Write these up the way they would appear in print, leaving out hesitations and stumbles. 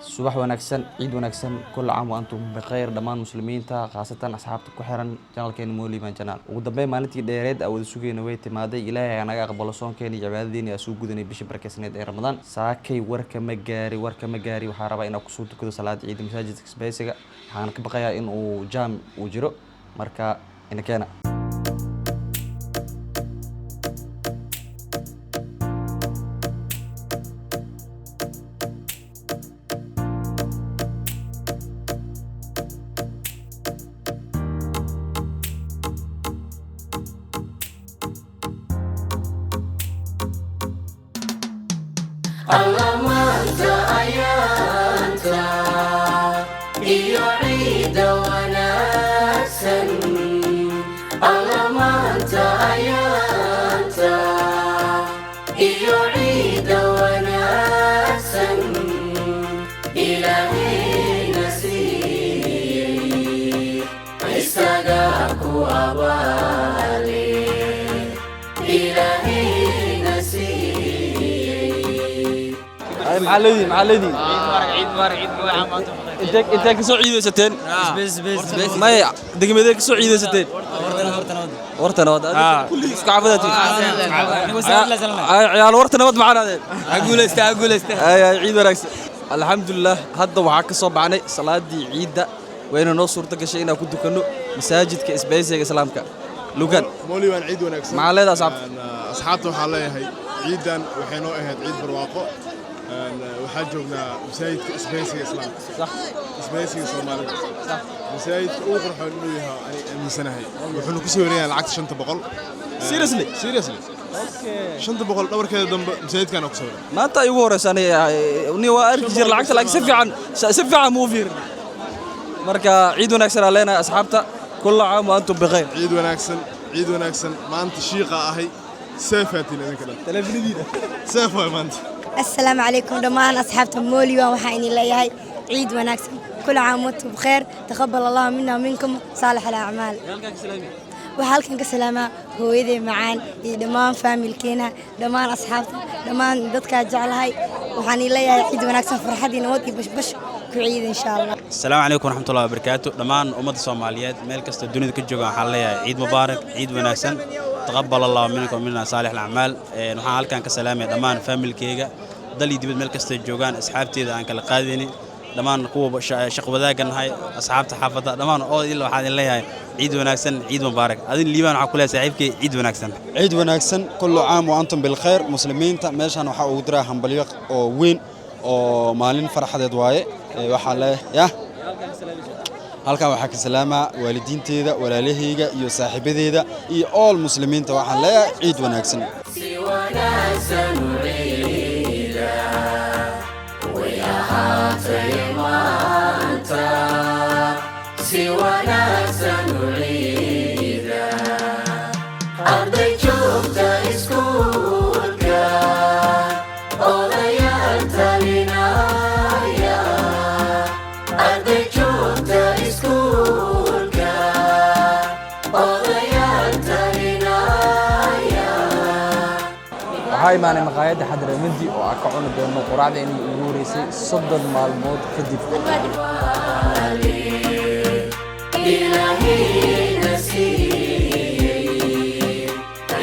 Subax wanaagsan, ciid wanaagsan, كل عام وأنتم بخير dhammaan muslimiinta, khaasatan asxaabta ku xiran channelkeena Moliban Channel. Ugu dambeyn, maalintii dheereed aa wada sugayna way timaaday. Ilaahay ha naga aqbalo soonkeena iyo cibaadadeena aa soo gudanay bishii barakeysneed ee Ramadaan. Saakay warka ma gaari, warka ma gaari. Waxaa rabaa inaan kusoo tukado salaada ciida masaajidka Isbahaysiga. Waxaan ka baqayaa in uu jaam uu jiro, marka ina keena. Alla maanta ayaanta iyo ciida wanaagsan, alla maanta ayaanta iyo ciida wanaagsan Ilaahayna siiyey, isaga ku abaale, Ilaahayna siiyey. Maxaa leedihin? Maxaa leedihin? Intee kasoo ciidaysateen? Maya, degmadee kasoo ciidaysateen? Warta Nabad. Kulli isku xaafadatiin. Ciyaal Warta Nabad, maxaa dhahdeen? Guuleysta, guuleysta. Ay ay, ciid wanaagsan. Alxamdulilah, hadda waxaa ka soo baxnay salaadii ciidda, wayna noo suurto gashay inaan ku tukanno masaajidka Isbahaysiga Islaamka. Lugan. Moliban, ciid wanaagsan. Maxaa leedahay asxaabta? Asxaabta waxaa leeyahay, ciidan waxay noo ahayd ciid barwaaqo. Waxaa joognaa masaajidka Isbahaysiga Islaamka. Isbahaysiga Soomaalida. Masaajidka ugu qurxoon inuu yahay ani aaminsanahay. Wuxuuna ku soo wareegayaa lacagta 500. Seriously? Seriously. 500 dhabarkeeda dambe masaajidkaan ku sawiran. Maanta ay ugu horeysa. Aniga ni waa arki jira lacagta, laakiin si fiican muu fiirin. Marka ciid wanaagsan aan leenahay asxaabta. كل عام وأنتم بخير. Ciid wanaagsan, ciid wanaagsan. Maanta shiiqa ahay, seefaatiin idinka dhan. Taleefanadiina. Seef waay maanta. Asalaamu calaykum dhammaan asxaabta Mooliwan, waxaa idin leeyahay ciid wanaagsan. كل عام وأنتم بخير، تقبل الله منا ومنكم صالح الأعمال. Waxaa halkan ka salaamaa hooyaday macaan iyo dhammaan faamilkeena, dhammaan asxaabta, dhammaan dadkaa jeclahay. Waxaan idin leeyahay ciid wanaagsan, farxad iyo nabad iyo bashbash ku ciid, insha Allah. Asalaamu calaykum waraxmatullahi wabarakaatu. Dhammaan ummadda Soomaaliyeed meel kasta dunida ka jooga waxaan leeyahay ciid mubaarak, ciid wanaagsan. تقبل الله منكم ومنا صالح الأعمال. Waxaan halkan ka salaamaya dhammaan faamilkeyga dal iyo dibad meel kasta joogaan, asxaabteeda aan kala qaadaynin, dhammaan kuwa shaqo wadaagga nahay, asxaabta xaafadda, dhammaan oo ila waxaan idin leeyahay ciid wanaagsan, ciid mubaarak. Adin Liibaan waxaa ku leeyahay, saaxiibkay, ciid wanaagsan. Ciid wanaagsan, كل عام وأنتم بالخير. Muslimiinta meeshan waxaa ugu diraa hambalyo oo weyn oo maalin farxadeed waaye. Waxaa le yah halkan waxaa ka salaamaa waalidiinteeda, walaalahayga iyo saaxiibadeeda iyo all muslimiinta. Waxaan leeyahay ciid wanaagsan. Si wanaagsan u ciida way ahaatay maanta, si wanaagsan u ciida. Arday joogta iskuulka, odayaal talinaya, arday joogta iskuulka, odayaal talinaya. Waxaa imaanay maqaayadda Xadramadi oo aan ka cuni doono quraacda inay ugu horeysay 30 maalmood kadib. Ilaahayna siiyey,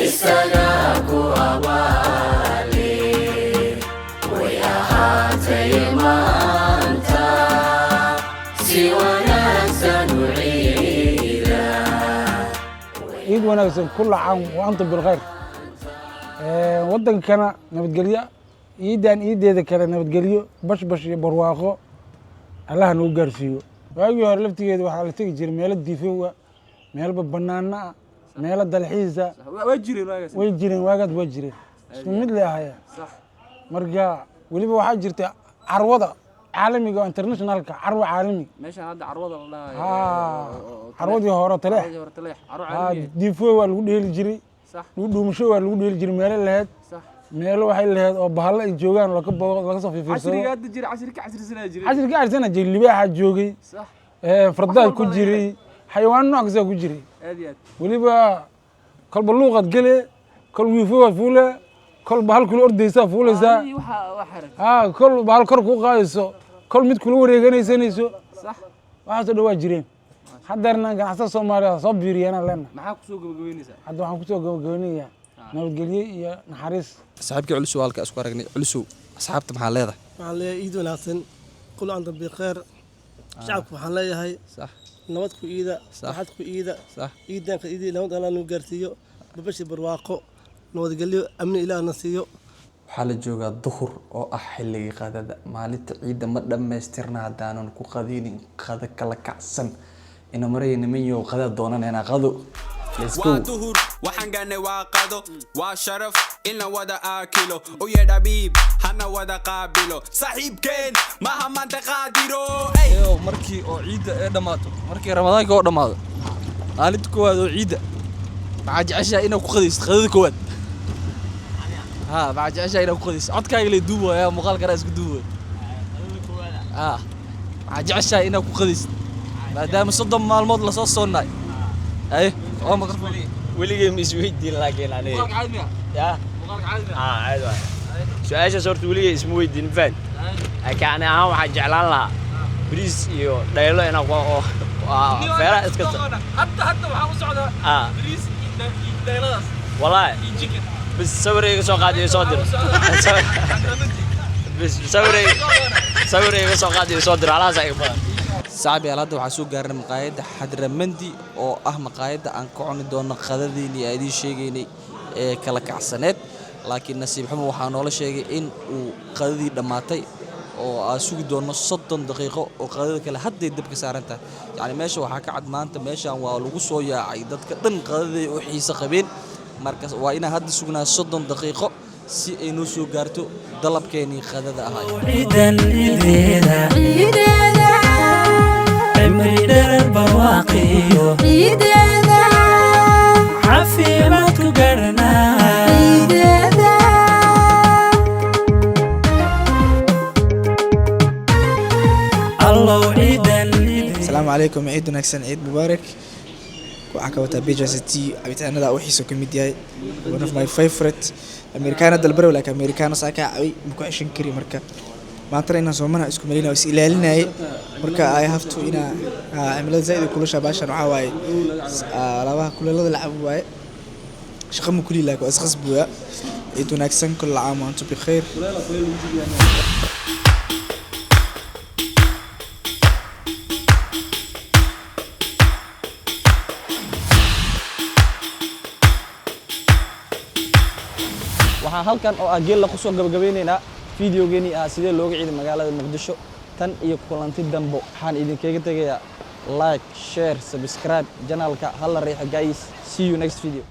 isaga ku abaale, way ahaatay maanta, si wanaagsan u ciida. Ciid wanaagsan, كل عام وأنتم بالخير. Waddankana nabadgelyo, ciidan ciideeda kale nabadgelyo, bashbash iyo barwaaqo Allaha nagu gaarsiiyo. Waagii hore laftigeeda waxaa la tegi jiray meelo diifowa, meelba banaana ah, meelo dalxiisa. Waa jireen waagaas. Way jireen waagaas, waa jireen, isku mid le ahaya. Marka weliba waxaa jirta carwada caalamiga oo internationalka, carwo caalami. Meeshaan hadda carwada la dhahayo. Haa, carwadii hore Taleex. Carwadii hore Taleex, carwo Haa. caalami. Diifo waa lagu dheeli jiray. Dhuudhuumasho waa lagu dheeli jiray. Meelo laheyd, meelo waxay laheyd oo bahalo ay joogaan, laga bodo, laga soo fiirfiirsado. Casriga hadda jira, casri ka casrisanaa jiray. Casri ka casrisana jiray, libaaxa joogay. Fardaa Wax ku walba. jiray, xayawaan nooc kastaa ku jiray. Aad iyo aad. Weliba kolba luuqaad gele, kol wiifowaad fuule, kol bahal kula ordaysaa fuulaysaa. Waxa wax arag. Haa, kol bahal kor kuu qaadayso. Kol mid kula wareeganaysanayso, waxaasoo dhan waa jireen. Haddeerna ganacsatada Soomaaliya soo biiriyaanaan leenahay. Maxaa kusoo gabagabeynaysaa? Hadda waxaan kusoo gabagabeynayaa nabadgelyo iyo naxariis. Saaxiibkii Culusow halka isku aragnay. Culusow, asxaabta maxaa leedahay? Waxaan leeyahay ciid wanaagsan, kul antum bikheer. Shacabku waxaan leeyahay nabad ku iida, farxad ku iida, ciidanka iidii nabad Allah nu gaarsiiyo, babashi barwaaqo, nabadgelyo, amni Ilaah na siiyo. Waxaa la joogaa duhur oo ah xilligii qadada. Maalinta ciidda ma dhammaystirna haddaanan ku qadinin qado kala kacsan. Ina maraya nimanyow, qada doonanaynaa, qado. Let's go. Waa duhur, waxaan gaanay waa qado. Waa sharaf in la wada aakilo. U yeedha biib hana wada qaabilo saaxiibkeen maha maanta qaadiro. Eyo, markii oo ciidda ee dhammaato, markii Ramadaanka oo dhammaado, maalinta koowaad oo ciidda, maxaa jeceshahay inaad ku qadaysid qadada koowaad? Ha, maxaa jeceshahay inaad ku qadaysid? Codkaaga lay duubaya, muuqaalkana isku duubaya. Ha, maxaa jeceshahay inaad ku qadaysid maadaama 30 maalmood lasoo soonnaay? Aye, waa maqal. Weligay ma isweydiin, laakiin aniga Muuqaalka caadi miya? Ya. Muuqaalka caadi miya? Ah, caadi waay. Su-aashaas horta weligay isma weydiin, faan, laakiin ani ahaan waxaan jeclaan lahaa bariis iyo dhaylo inaan ku oo feeraha iska Hadda waxaan u socdaa bariis iyo dhayladaas. Wallaahi. Iyo chicken. Bas sawir iga soo qaad iyo soo dir. Bas sawir iga soo qaad iyo soo dir, halahaas iga badan. Saaxiib yaal, hadda waxaa soo gaarnay maqaayadda Xadramandi oo ah maqaayadda aan ka cuni doono qadadiinii aan idiin sheegaynay ee kala kacsaneed, laakiin nasiib xumo waxaa noola sheegay in uu qadadii dhammaatay oo aan sugi doono 30 daqiiqo oo qadada kale hadday dabka saaran tahay. Yacni meesha waxaa ka cad maanta meeshan waa lagu soo yaacay, dadka dhan qadaday u xiiso qabeen. Marka waa inaan hadda sugnaa 30 daqiiqo si ay noo soo gaarto dalabkeenii qadada ahay. Ciidan ciideeda, cimri dherer barwaaqiyo caafimaad ku garanaa. Allow ciidan. Asalaamu calaykum, ciid wanaagsan, ciid mubaarak. Waxaan ka wataa Beja City, cabitaanada uu xiiso ka mid yahay, one of my favorite Americano dalbaro, laakiin Americano saa ka cabay ma ku ceshan kari. Marka maantana inaan soomana isku malinaya, is ilaalinayay. Marka I have to inaa cimilada zaid ay kulushaa. Baashan waxaa waaye alaabaha kuleelada la cabo waaye, shaqa ma kuli, laakiin waa isqasbuya. Ciid wanaagsan, kul caam wa antum bikhayr. Waxaan halkan oo ah Geella kusoo gabagabeynaynaa fideogeenii ah sidee looga ciiday magaalada Muqdisho. Tan iyo kulanti dambo, waxaan idinkaga tegayaa like, share, subscribe channelka hala riixo. Guys, see you next video.